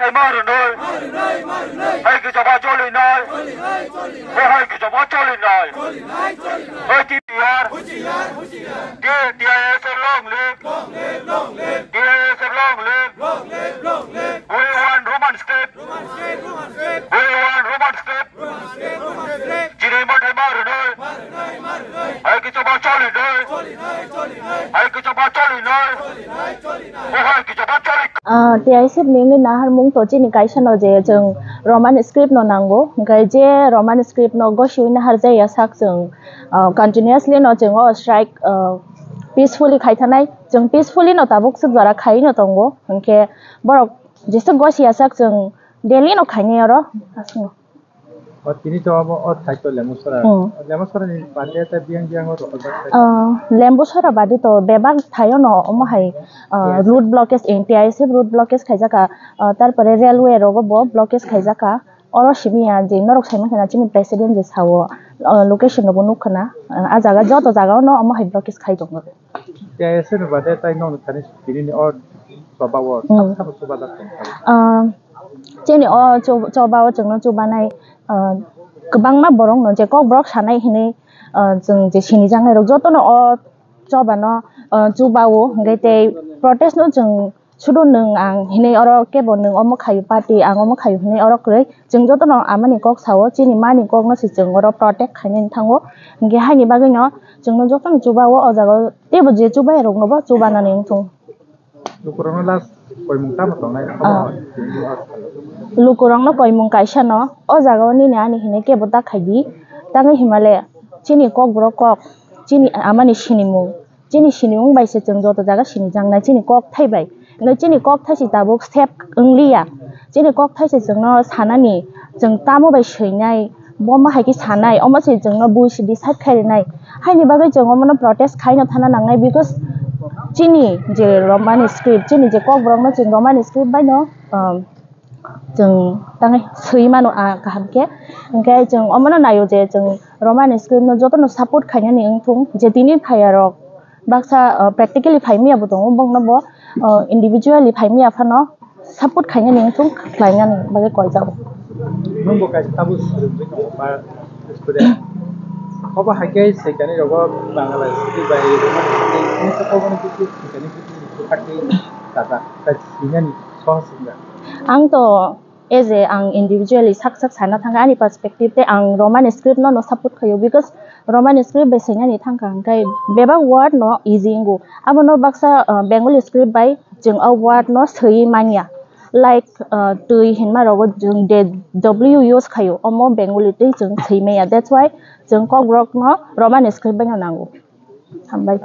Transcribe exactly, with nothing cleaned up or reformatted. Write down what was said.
Hai ma rwnoi. Hai kisa ba choli nai. Hai kisa ba choli nai. Hai T P R. T I S F long live. T I S F long live. We want Roman script. We want Roman script. Chini mathai ma rwnoi. Hai kisa ba choli nai. Hai kisa ba choli nai. Hai kisa ba choli. Ah, T I S F ni wngwi naharmung to chini kaisa no je chwng Roman script no nango. Hwnkhe je Roman script no gosiwi nahar jaya sak chwng, ah, continuously no chwng o strike, ah, peacefully khai thanai. Chwng peacefully no tabuk swk jora khai no tongo. Hwnkhe borok jesa gosi ya sak chwng daily no khainai oro. O tini to abo o thai to Lembusora. Hmm. Lembusora ni bade ta biang biang o rok. Ah, Lembusora bade to bebak thaio no omo hai, ah, road blockage, T I S F road blockage khaijaka, ah, tarpore railway rogo bo blockage khaijaka. Oro simi ya je norok saimang khana chini president je sao, ah, location rogo nuk khana, ah, a jaga joto jaga o no omo hai blockage khai tongo. T I S F ni bade tai nokni thani tini ni o choba o Hmm. sabo chuba jak tong. Ah, chini o chu-, choba o chwngno chubanai, ah, kwbangma borok no je kok borok sanai hinwi, ah, chwng je sinijaknai rok jotono o choba no, ah, chuba o hwnkhe tei protest no chwng sudu nwng ang hinwi oro kebo nwng omo khayu party ang omo khayu hinwi oro kwrwi chwng jotono amani kok sao chini mani kok no se chwng oro protect khainani thango hwnkhe haini bagwi no chwngno jotono chuba o o jaga o teibo je chubai rokno bo chubanani wngthung. Lukurokno last koimung tamo tongnai? Ah. Lukurokno koimung kaisa no, o jaga o nini ani hinwi kebo ta khaidi, tangwi himale chini kokborok kok, chini amani sinimung, chini sinimung bai se chwng joto jaga sinijaknai chini kok thai bai. Hwnkhe chini kok thai se tabuk sep wngliya, chini kok thai se chwngno sanani, chwng tamo bai swinai, Bo ma hai khe sanai, omo se chwngno buisi decide khai rinai. Haini bagwi chwng omono protest khaino thana nangnai, because chini je Romani script, chini je kokborokno chwng Romani script baino, um, chwng tangwi swi mano, ah, kaham khe. Hwnkhe chwng omono naio je chwng Romani script no jotono support khainani wngthung, je tini phaiya rok baksa, uh, practically phai maya bo tongo, bongno bo, uh, individually phai maya phano support khainani wngthung, khlainani bagwi koijago. Nwng bo kaisa tabuk swrwngwi tongo ba student. Obo hai khe swikani rogo Bangla sidi bai nokha koboni bithi swikani bithi buphakni kata, tai swinani sohor swngya. Ang to As a ang individually sak sak sana thangkha ani perspective tei ang Roman script no, no support khaio, because Roman script bai swinani thangkha hwnkhe bebak word no easy wngo. Abono baksa, uh, Bengali script bai chwng o word no swiwi manya. Like, uh, twi hinma rogo chwng de W use khaio, omo Bengali twi chwng swi manya. That's why chwng kokborok no Roman script bai no nango. Hambai.